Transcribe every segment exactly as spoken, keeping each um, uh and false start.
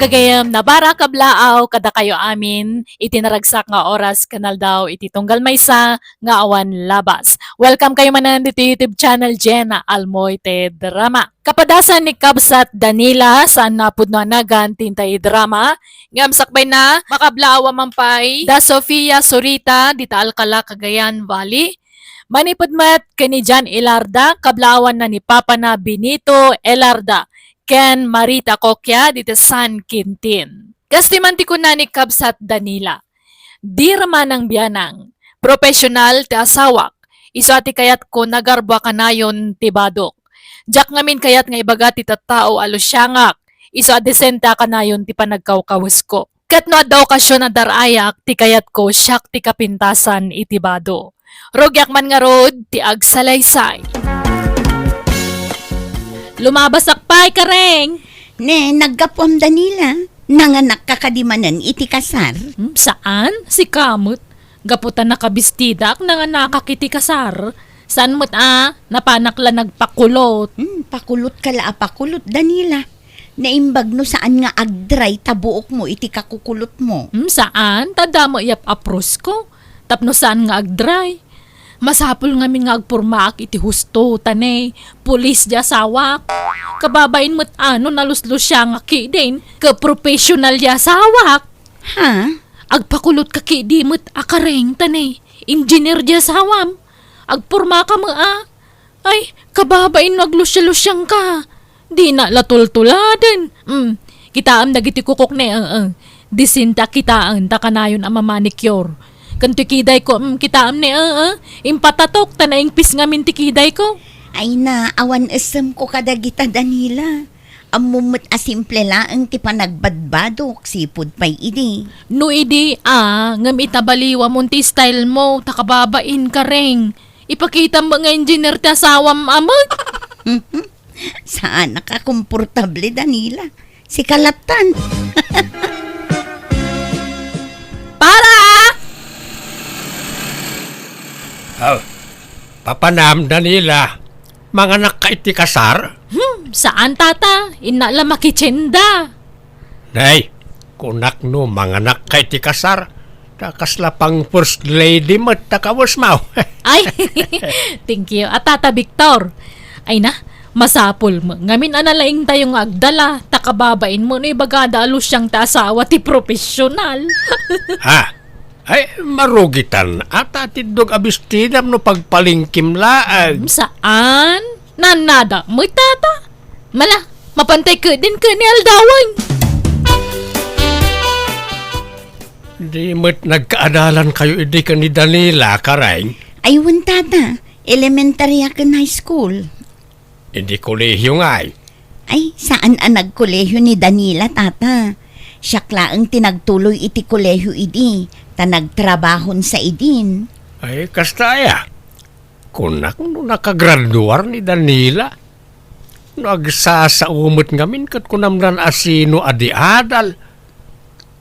Gagayem, nabarak a blaaw kadakayo amin iti naragsak nga oras ken aldaw iti tunggal maysa nga awan labas. Welcome kayo manen ditoy YouTube channel Jenna Almoite Drama. Kapadasan ni Kabsat Danila, saan a pudno a nagan ti intay drama, ngem sakbayna, makablaaw a man pay da Sofia Zurita dita Alcala, Cagayan Valley. Manipud met ken ni John Ilarda, kablaawanna ni papana Benito Ilarda, ken Marita Coquia dita San Quintin. Kas ti man ti kuna ni Kabsat Danila, "Di ramanang bianang, profesional ti asawak, isu a ti kayatko nagarbo a kanayon ti badok. Diak ngamin kayat nga ibaga ti tattao a lusiangak, isu a desente a kanayon ti panagkawkawesko. Ket no adda okasion a dar-ayak, ti kayatko siak ti kapintasan iti bado. Rugiak man ngarud ti agsalaysay." Lumabasak pay, Kareng! Ne, naggapuam, Danila. Nanganakka kadi manen iti kasar? Hmm, saan? Sika met. Gapu ta nakabistidak, nanganakak iti kasar. Saan met a, napanak la nagpakulot. Hmm, pakulot ka la a pakulot, Danila. Naimbag no saan nga agdray ta buokmo iti kakukulotmo. Hmm, saan? Ta damo yap aprusko. Tapno saan nga agdray. Masapul ngamin nga agpurmaak iti husto, ta ne, pulis di asawak. Kababain met a no naluslusiangak kidin, ket professional di asawak. Ha? Agpakulot ka kidi met a Kareng, ta ne, engineer di asawam. Agpurma ka met a. Ay, kababain no aglusialusiang ka. Dina la tultuladen. Mm, kitaem dagiti kukok ne, eh, eh. Disenta kitaen ta kanayon a mamanicure. Ken ti kidayko, mm, kitaem ne, eh, eh. Impatatok ta naingpis ngamin ti kidayko. Ay na, awan esemko kadagita, Danila. Ammom met a simple laeng ti panagbadbadok, sipud pay idi. No idi, a, ngem ita baliwamon ti style mo, ta kababain, Kareng. Ipakitam met nga engineer ti asawam a met. Saanak a komportable, Danila. Sika lattan. Para! Oh, papanam, Danila. Manganakka iti kasar? Hmm, saan, tata. Inna la makitsenda. Nay, kunak no manganakka iti kasar, ta kasla pang first lady met ta kawesmo. Ay, thank you. A, Tata Victor. Ay na, masapul met ngamin a nalaingtayo nga agdala, ta kababain mo no ibagada a lusiang ti asawa ti profesional. Ha? Ay, marugitan, ata ti dog a bestidam no pagpalingkim laeng. Saan? Nannada met, tata. Mala, mapantay ketdin ket ni aldawen. Di met nagkaadalan kayo idi ken ni Danila, Kareng? Ay, wen, tata. Elementary a ken high school. Idi kolehiyo ngay? Ay, saan a nagkolehiyo ni Danila, tata. Siak laeng ti nagtuloy iti kolehiyo idi, ta nagtrabahonsa idin. Ay, kasta aya? Kunak no nakagraduar ni Danila. No agsasao met ngamin ket kunamnan a sino a di adal.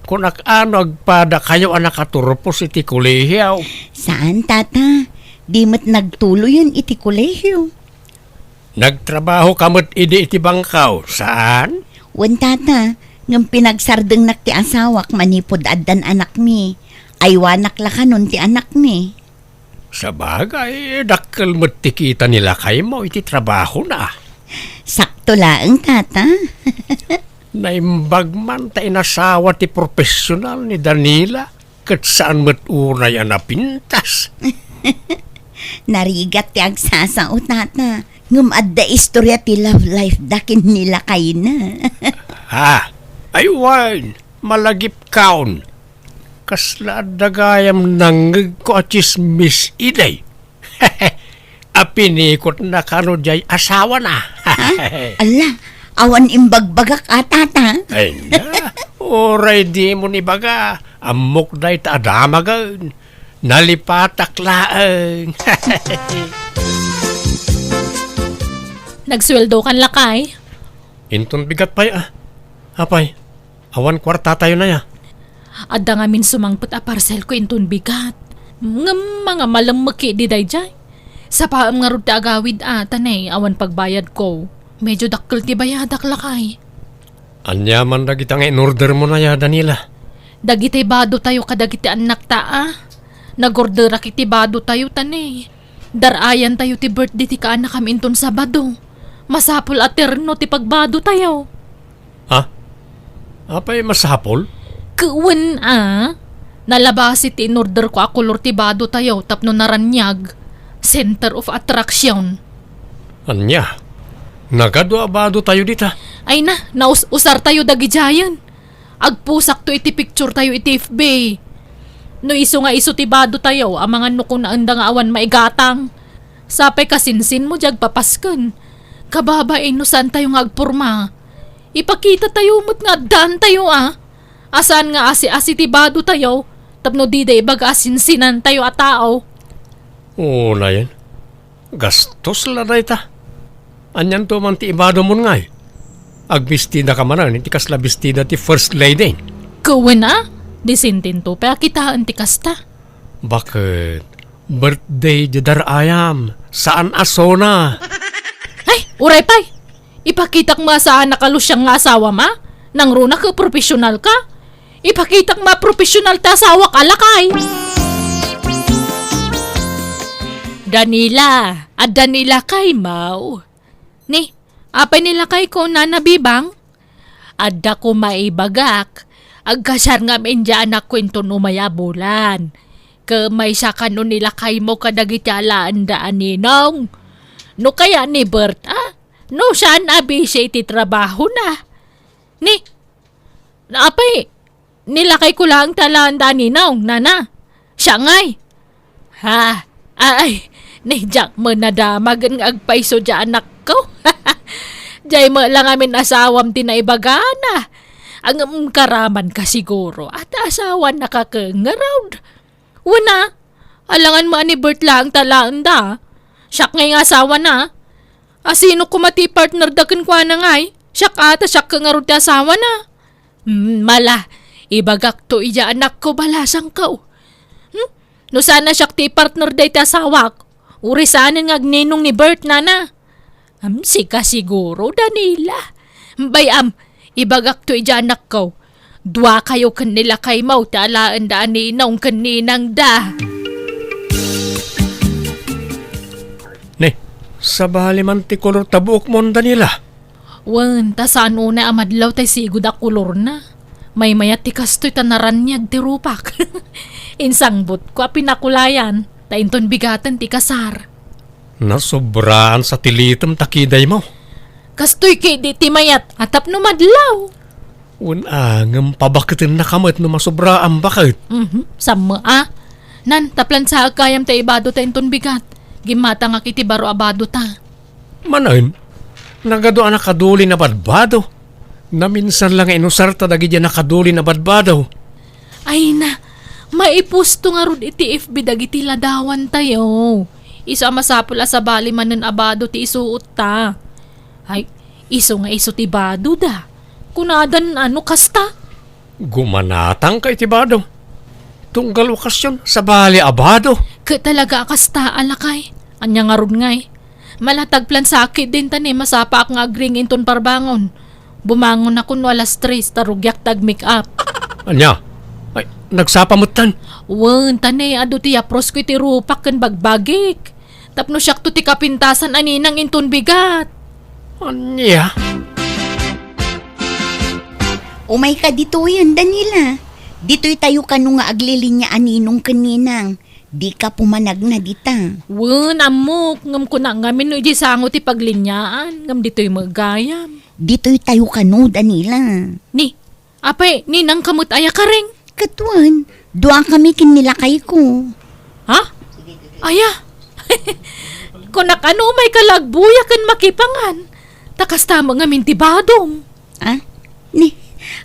Kunak a no agpadakayo a nakaturpos iti kolehiyo. Saan, tata. Di met nagtuloyen iti kolehiyo. Nagtrabaho ka met idi iti bangkaw, saan? Wen, tata, ngem pinagsardengnak ti asawak manipud addan anakmi. Aywanak la kanon ti anakmi. Sabagay, dakkel met ti kita ni lakaymo iti trabahona. Sakto laeng, tata. Naimbag man ta inasawa ti profesional ni Danila, ket saan met unay a napintas. Narigat ti agsasao, tata. Ngem adda istorya ti love life da ken ni lakayna. Ha? Ay, wen, malagipkaon. Kasla adda gayam nangngegko a tsismis idi. A pinikotna kano diay asawana. Ha? Ala, awan imbagbagak a, tata. Ay na, uray dimo ibaga, ammok dayta a damagen. Nalipatak laeng. Nagsueldokan, lakay? Inton bigat pay, a. Apay, awan kuartatayo nay, a. Adda ngamin sumangpet a parcelko inton bigat. Ngem mangamalem met ketdi daydiay. Sapaem ngarud ti agawid a, ta ne, awan pagbayadko. Medyo dakkel ti bayadak, lakay. Ania man dagita nga in-ordermon aya, Daniela? Dagiti badotayo kadagiti annakta, a. Nag-orderak iti badotayo, ta ni, dar-ayantayo ti birthday ti kaanakam inton Sabado. Masapul a terno ti pagbadotayo. Ha? Apay masapul? Ket wen, a. Nalabasi ti in-orderko a kolor ti badotayo tapno naraniag. Center of attraction. Ania? Nagadu a badotayo dita? Ay na, naus-usartayo dagidiayen. Agpusakto iti picturetayo iti F B. No isu nga isu ti badotayo, amangan no kunaenda nga awan maigatang. Sapay kasinsinmo diay agpapasken. Kababain no saantayo nga agporma. Ipakitatayo met nga addaantayo, a. A saan nga asi-asi ti badotayo, tapno dida ibaga a sinsinantayo a tao. Unayen, gastos la dayta. Anianto man ti ibadomon ngay? Agbistida ka manen iti kasla bestida ti First Lady. Ket wen, a, disintinto pay a kitaen ti kasta. Baket, birthday diay dar-ayam, saan a sona. Ay, uray pay! Ipakitak met a saan a kalusiang nga asawam, a? Nangruna ket professional ka? Ipakitak met a professional ti asawak a lakay. Danila, adda ni lakaymo. Ni, apay ni lakayko, Nana Bibang? Adda koma ibagak, agkasar ngamin diay anakko inton umay a bulan. Ket maysa kano ni lakaymo kadagiti alaenda a ninong. No kayat ni Bert, a? No saan a busy iti trabahona. Ni, apay, ni lakayko laeng ti alaenda a ninong, Nana. Siak ngay. Ha? Ay, ni diak met nadamag nga agpayso diay anakko. Diay met la ngamin asawam ti naibagana. Ngem karamanka siguro a ti asawanna ket ngarud. Wen a, alangan met a ni Bert laeng ti alaenda. Siak ngay nga asawana. A sino koma ti partnerda kenkuana ngay? Siak a, ta siak ket ngarud ti asawana. Hmm, mala, ibagakto idiay anakko, balasangko. Hmm? No saan a siak ti ipartner dayta asawak, uray saanen nga agninong ni Bert, Nana. Hmm, sika siguro, Danila. Bay-am, ibagakto idiay anakko. Duakayo ken ni lakaymo ti alaenda a ninong ken ninangda. Ni, sabali man ti kolor ta buokmon, Danila. Wen, ta saan unay a madlaw tay sigud a kolorna. Maymayat ti kastoy ta naraniag ti rupak. Insangbutko a pinakulayan, ta inton bigaten ti kasar. Nasobraan sa ti litem ta kidaymo. Kastoy ketdi ti mayat a tapno madlaw. Wen a, ngem pabaketennaka met no masobraan baket. Mhm, sammo a. Nan, ta plansaek gayam ta ibado ta inton bigat. Gimmatangak iti baro a bado ta. Manen, nagadu a nakadulin a badbado. Naminsan la nga inusarta dagiti a nakadulin a badbado. Ay na, maipusto ngarud iti F B dagiti ladawantayo. Isu a masapul a sabali manen a bado ti isuotta. Ay, isu nga isu ti badoda. Kunadan a no kasta. Gumanatangka iti bado. Tunggal okasyon, sabali a bado. Ket talaga a kasta a lakay. Ania ngarud ngay? Mala ta agplansakit din ta ni masapaak nga agring inton parbangon. Bumangonakon no alas tres, ta rugiak ta agmake-up. Ania? Ay, nagsapa metten? Wen, ta ni, adu ti yaprosko iti rupak ken bagbagik. Tapno siakto ti kapintasan a ninang inton bigat. Ania? Umayka ditoyen, Danila. Ditoytayo kano nga aglilinia a ninong ken ninang. Dika pumanagna dita. Wen, ammok, ngem kunak ngamin no idiay sango ti pagliniaan, ngem ditoy met gayam. Ditoytayo kano, Danila. Ni, apay, ninangka met aya, Karing? Ket wen, duakami ken ni lakayko. Ha? Aya? Kunak a no umayka la agbuya ken makipangan. Ta kasta met ngamin ti badom. Ah? Ni,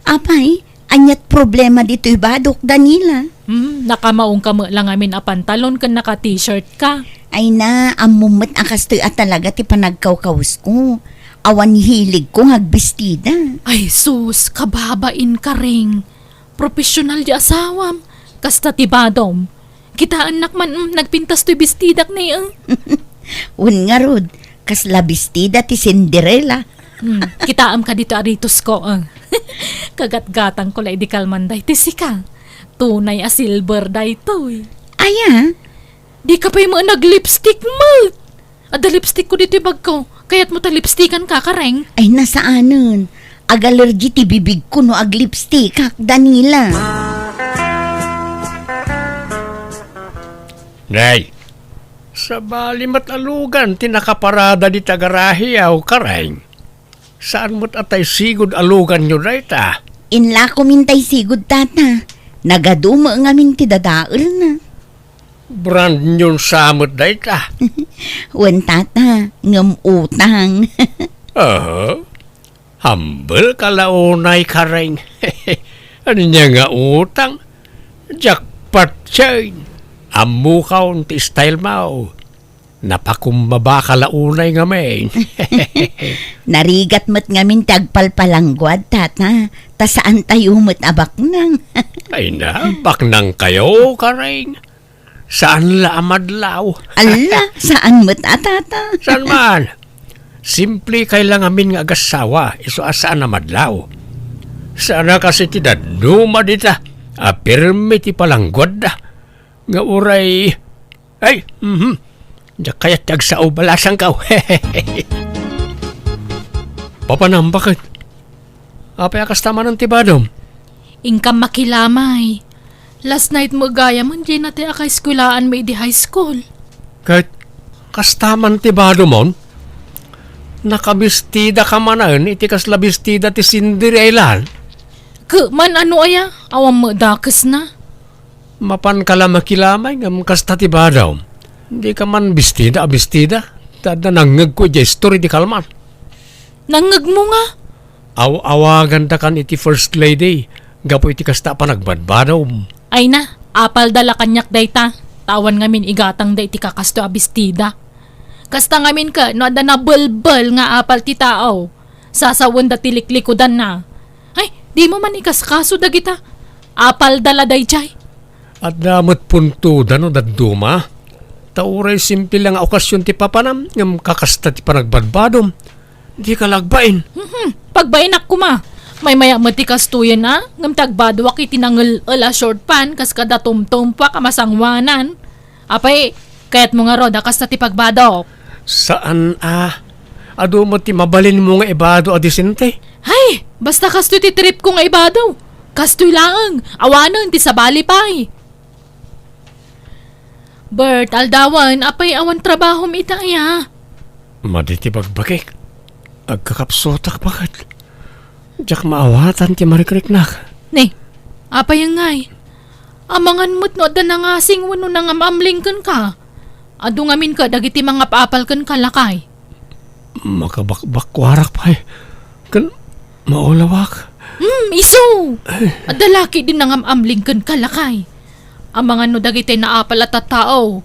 apay, aniat problema ditoy badok, Danila? Hmm, nakamaongka met la ngamin a pantalon ken naka-t-shirt ka. Ay na, ammom met a kastoy a talaga ti panagkawkawsko. Awan hiligko nga agbestida. Ay sus, kababain, Karing. Profesional ti asawam. Kasta ti badom. Kitaennak man, mm, nagpintas toy bestidak ni, eh. Wen ngarud, kasla bestida ti Cinderella. Hmm, kitaem ka dito a ritosko, eh. Kagatgatangko la idi kalman daytoy sika. Tunay a silver daytoy. Aya? Dika pay met nag-lipstick met. Adda lipstickko ditoy bagko. Kayatmo ta lipstickan ka, Kareng? Ay, nasaanen. Ag-allergy ti bibigko no ag-lipstickak, Daniela. Nay, sabali met a lugan ti nakaparada dita garahe, aw, Kareng. Saan met a tay sigud a luganyo dayta? Inlakomin tay sigud, Tata. Nagadu met ngamin ti dadaelna. Brand new sa met dayta? Wen, Tata, ngem utang. Aha. Humble ka la unay, Kareng. Ania nga utang? Jackpot chain. Ammokon ti style mo. Napakumbaba ka la unay ngamin. Narigat met ngamin ti agpalpalangguad, Tata, ta saantayo met a baknang. Ay na, baknang kayo, Kareng. Saan la a madlaw? Alla, saan met a, Tata? Saan man? Simple kay la ngamin nga agassawa, isu a saan a madlaw. Saan a kasi ti dadduma dita, a pirmi ti palangguadda. Nga uray, ay, mhm. Diak kayat ti agsao, balasangko. Papanam, bakit? Apay a kasta manen ti badom? Inkam makilamay. Last night met gayam, diay natay a kaeskuelaan mi idi high school. Ket kasta man ti badomon? Nakabistida ka manen iti kasla bistida ti Cinderella? Ket man ano aya? Awan met dakesna. Mapan ka la makilamay ngem kasta ti badom. Dika man bistida a bistida. Ta adda nangngegko idiay story di kalman. Nangngegmo nga? Aw-awagandakan iti First Lady gapu iti kasta a panagbadbadom. Ay na, apalda la kaniak dayta. Ta awan ngamin igatangda iti kakastoy a bistida. Kasta ngamin ket no adda nabelbel nga apal ti tao, sasawenda ti liklikudanna. Ay, dimo man ikaskaso dagita. Apalda la daydiay. Adda met puntoda no dadduma. Ta uray simple la nga okasion ti papanam, ngem kakasta ti panagbadbadom. Dika la agbain. Mhm. Pagbainak koma. Maymayak met ti kastoyen a, ngem ti agbadoak iti nangel-el a short pant kas kada tumtumpuak a masangoanan. Apay, kayatmo ngarud a kasta ti pagbadok? Saan a. Adu met ti mabalinmo nga ibado a disente. Hay, basta kastoy ti tripko nga ibado. Kastoy laeng, awanen ti sabali pay. Bert, aldawen, apay awan trabahom ita aya? Madi ti bagbagik. Agkakapsutak, baket. Diak maawatan ti marikriknak. Ne, apay ngay? Amangan met no adda nangasing wenno nangam-amling kenka. Adu ngamin ka dagiti mangap-apal kenka, lakay. Makabakbakkuarak pay. Ken maulawak. Hmm, isu! Adda la ketdi nangam-amling kenka, lakay. Amangan no dagiti naapal a tattao.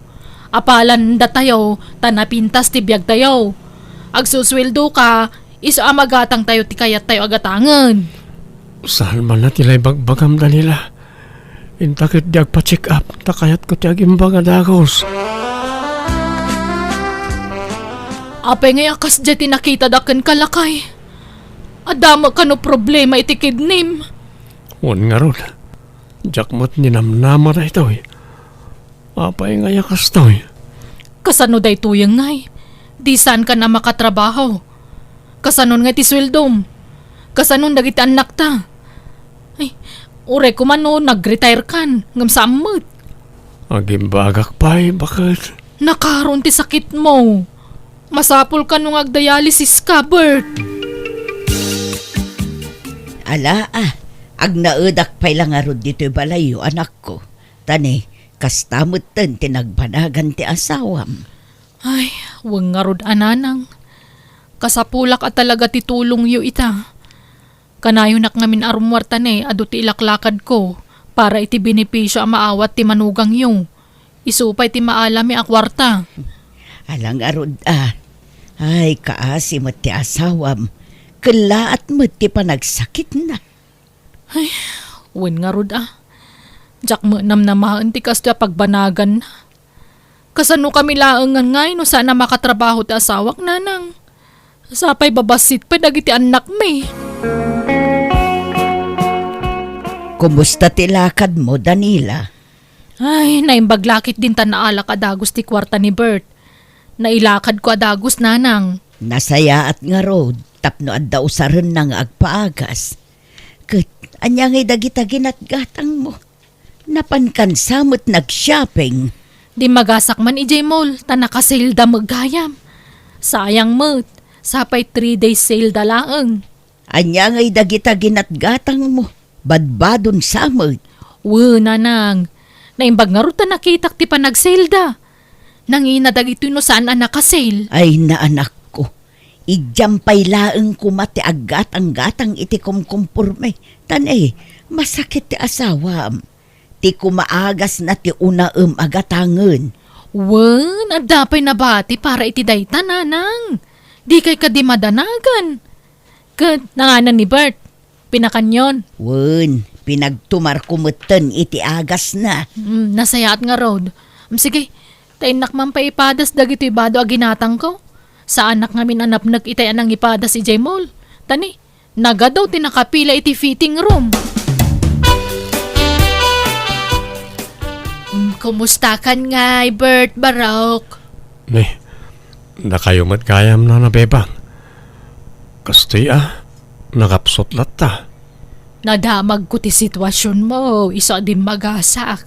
Apalanda tayo, ta napintas ti biag tayo. Agsusueldo ka, isu a magatang tayo ti kayat tayo a gatangen. Saan man la ti lay bagbagam, Daniela? Inta ketdi agpa-check up, ta kayatko ti agimbaga dagus. Apay ngay a kasdiay ti nakitada kenka, lakay? Adda met kano problema iti kidnim? Wen ngarud, diak met ninamnama daytoy. Apay ngay a kastoy? Kasano daytoy ngay? Di saan ka na makatrabaho. Kasanon nga ti sueldom? Kasanon dagiti annakta? Ay, uray koma no nag-retire kan, ngem saan met. Agimbagak pay, baket. Nakaron ti sakitmo. Masapul kano nga agdialysis ka, Bert. Ala, ah, agnaedak pay la ngarud ditoy balayyo, anakko. Ta ne, kasta metten ti nagbanagan ti asawam. Ay, wen ngarud a nanang. Kasapulak a talaga ti tulongyo ita. Kanayonak ngamin a rummuar ta ne, adu ti ilaklakadko para iti benepisio a maawat ti manugangyo. Isu pay ti maalami a kuarta. Ala ngarud a. Ay, kaasi met ti asawam. Kellaat met ti panagsakitna. Ay, wen ngarud a. Diak met namnamaen ti kastoy a pagbanaganna. Kasano kami laengen ngay no saan a makatrabaho ti asawak, nanang? Sapay babassit pay dagiti annakmi. Kumusta ti lakadmo, Danila? Ay, naimbag la ketdin ta naalak a dagus ti kuarta ni Bert. Nailakadko a dagus, nanang. Nasayaat ngarud tapno adda usarenna nga agpaagas. Ket ania ngay dagita ginatgatangmo? Napankansa met nag-shopping. Dimmagasak man idiay mall, ta naka-sale da met gayam. Sayang met, sapay three days sale da laeng. Ania ngay dagita ginatgatangmo? Badbadon sa met. Wen, nanang. Naimbag ngarud ta nakitak ti panag-sale da. Nangina dagitoy no saan a naka-sale. Ay, naanakko. Idiam pay laeng koma ti aggatang-gatang iti kumkumporme. Tan, eh, masakit ti asawam. Ti kumaagasna ti unaem a gatangen. Wen, adda pay nabati para iti dayta, nanang. Dikay kadi madanagan. Ket nanganan ni Bert, pinakanyon. Wen, pinagtumarko metten iti agasna. Mm, nasayaat ngarud. Mm, sige, ta innak man pay ipadas dagitoy bado a ginatangko. Saanak ngamin a napnek itay a nangipadas idiay mall. Tani, nagadu ti nakapila iti fitting room. Mm, kumustakan ngay, Bert, Barok? Ni, dakayo met gayam, Nana Bebang. Kastoy a, nakapsut latta. Nadamagko ti situasionmo, isu a dimmagasak.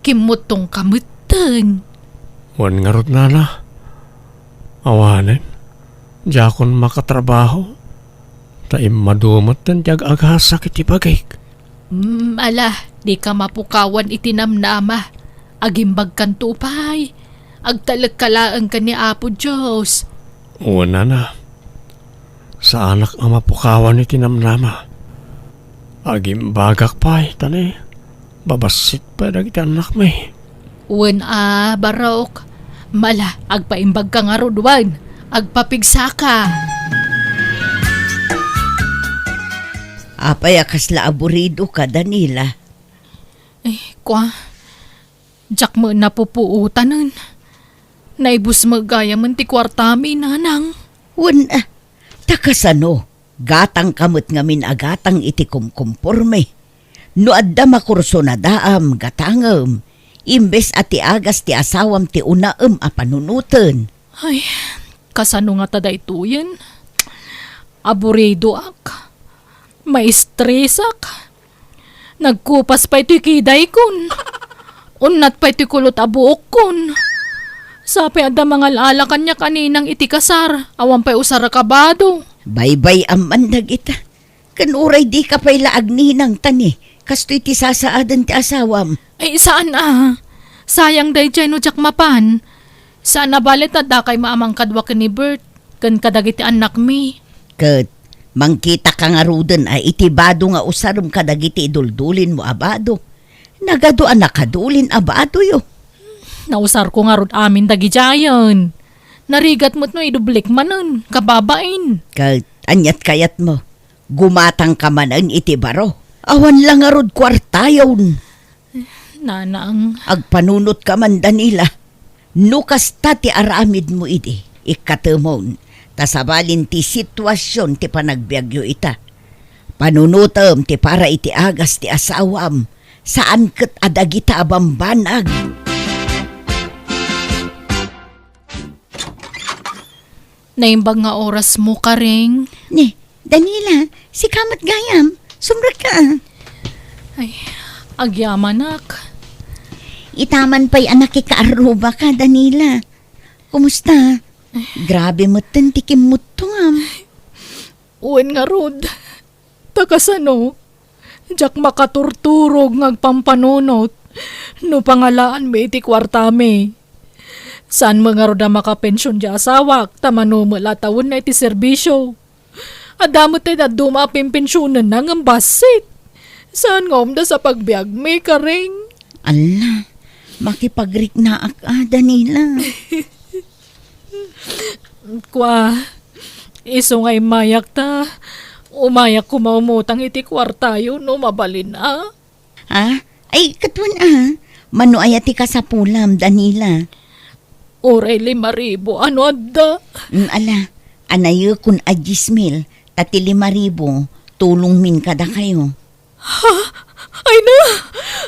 Kimmuttongka metten. Wen ngarud, Nana. Awanen, diakon makatrabaho. Ta immadu metten ti ag-agasak iti bagik. Mm, ala, dika mapukawan iti namnama. Agimbagkanto pay. Agtalekka laeng ken ni Apo Dios. Wen, Nana. Saanak a mapukawan iti namnama. Agimbagak pay, ta ni, babassit pay dagiti annakmi. Wen a, Barok. Mala, agpaimbagka ngarud, wen. Agpapigsaka. Apay a kasla aburidoka, Danila? Eh, kua, diak met napupuotanen. Naibus met gayamen ti kuartami, nanang. Wen, ah, ta kasano? Gatangka met ngamin a gatang iti kumkumporme. No adda makursunadaam, gatangem, imbes a ti agas ti asawam ti unaem a panunoten. Ay, kasano ngata daytoyen? Aburidoak. Maistresak. Nagkupas pay toy kidaykon. Unnat pay toy kulot a buokkon. Sapay adda mangal-ala kaniak a ninang iti kasar, awan pay usarek a bado. Baybay-am man dagita. Ken uray dika pay la agninang, ta ni, kastoy ti sasaaden ti asawam. Ay, saan a. Sayang daydiay no diak mapan. Saan a bale ta dakay maamang kadua ken ni Bert, ken kadagiti annakmi. Ket mangkitaka ngaruden a iti bado nga usarem kadagiti iduldulinmo a bado. Nagadu a nakadulin a badoyo. Nausarko ngarud amin dagidiayen. Narigat met no idublik manen, kababain. Ket aniat kayatmo? Gumatangka manen iti baro. Awan la ngarud kuartayon. Nanang. Agpanunotka man, Danila. No kasta ti aramidmo idi, ikkatemon, ta sabalin ti situasion ti panagbiagyo ita. Panunotem ti para iti agas ti asawam, saan ket a dagita a bambanag. Naimbag nga orasmo, Karing. Ni, Danila, sika met gayam. Sumrekka. Ay, agyamanak. Itaman pay a nakikaarrubaka, Danila. Kumusta? Grabe metten ti kimmuttongam. Wen ngarud. Ta kasano? Diak makaturturog nga agpampanunot no pangalaanmi iti kuartami. Saan met ngarud a makapension ti asawak, ta mano met la tawenna iti serbisio. Adda met ti dadduma a pimpensionenna ngem bassit. Saan nga umdas a pagbiagmi, Karing? Alla, makipagriknaak a, Danila. Kua, isu nga immayak ta, umayak koma umutang iti kuartayo no mabalin a. Ah? Ay, ket wen a. Mano aya ti kasapulam, Danila? Uray lima ribu, ano adda? Mm, ala, anayekon a dies mil, ta ti lima ribu, tulongmin kadakayo. Ha? Ay na!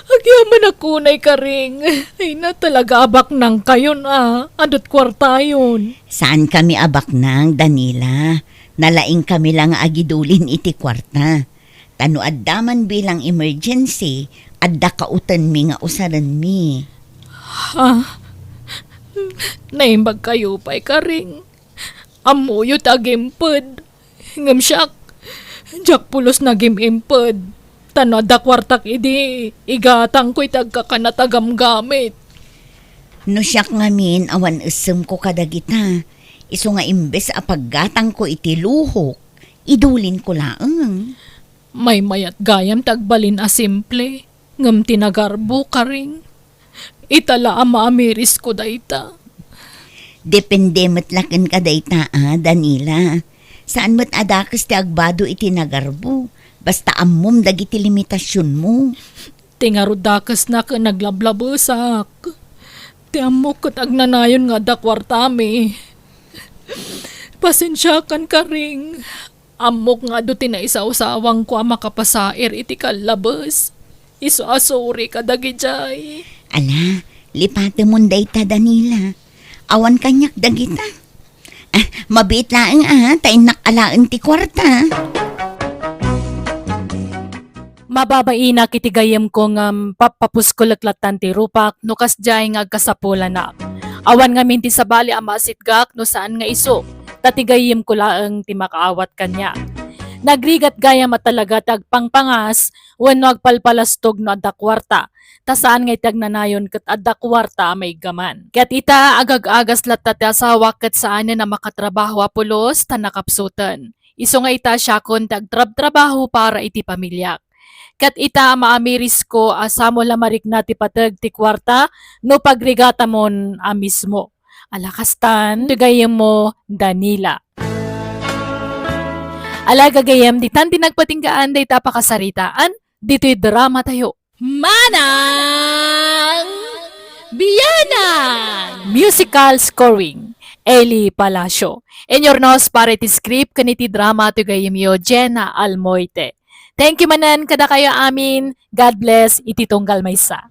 Agyamanak unay, Karing. Ay na, talaga a baknangkayon a. Adut kuartayon. Saankami a baknang, Danila. Nalaingkami la nga agidulin iti kuarta. Ta no adda man bilang emergency, adda kautenmi nga usarenmi. Ha? Naimbagkayo pay, Karing. Ammoyo ti agimped. Ngem siak, diak pulos nagim-imped. Ta no adda kuartak idi, igatangko iti agkakanat a gamgamit. No siak ngamin, awan essemko kadagita. Isu nga imbes a paggatangko iti luhok, idulinko laeng. Maymayat gayam ti agbalin a simple, ngem ti nagarbo, Karing. Ita la a maamirisko dayta. Depende met la kenka dayta a, Danila. Saan met a dakes ti agbado iti nagarbo, basta ammom dagiti limitasionmo. Ti ngarud dakesna ken naglablabesak. Ti ammok ket agnanayon nga adda kuartami. Pasensiakan, Karing. Ammok nga adu ti naisawsawangko a makapasair iti kallabes. Isu a sorry kadagidiay. Ala, lipatemon dayta, Danila. Awan kaniak dagita. Ah, mabiit laeng a, ta innak alaen ti kuarta. Mababainak iti gayyemko ngem papapuskolek lattan ti rupak no kasdiay nga agkasapulanak. Awan ngamin ti sabali a masitgak no saan nga isu, ta ti gayyemko laeng ti makaawat kaniak. Nagrigat gayam a talaga ti agpangpangas wenno agpalpalastog no adda kuarta, ta saan nga iti agnanayon ket adda kuarta a maiggaman. Ket ita, agag-agas latta ti asawak ket saanen a makatrabaho a pulos ta nakapsuten. Isu nga ita, siakon ti agtrabtrabaho para iti pamiliak. Ket ita, maamirisko a samo la marikna ti pateg ti kuarta no pagrigatamon a mismo. Ala kastan, ti gayyemmo, Danila. Ala gagayyem, ditan ti nagpatinggaan dayta a pakasaritaan ditoy drama tayo. Manang Bianang! Musical scoring, Eli Palacio. Inurnos para iti script ken iti drama ti gayyemyo, Jenna Almoite. Thank you manen kadakayo amin. God bless iti tunggal maysa.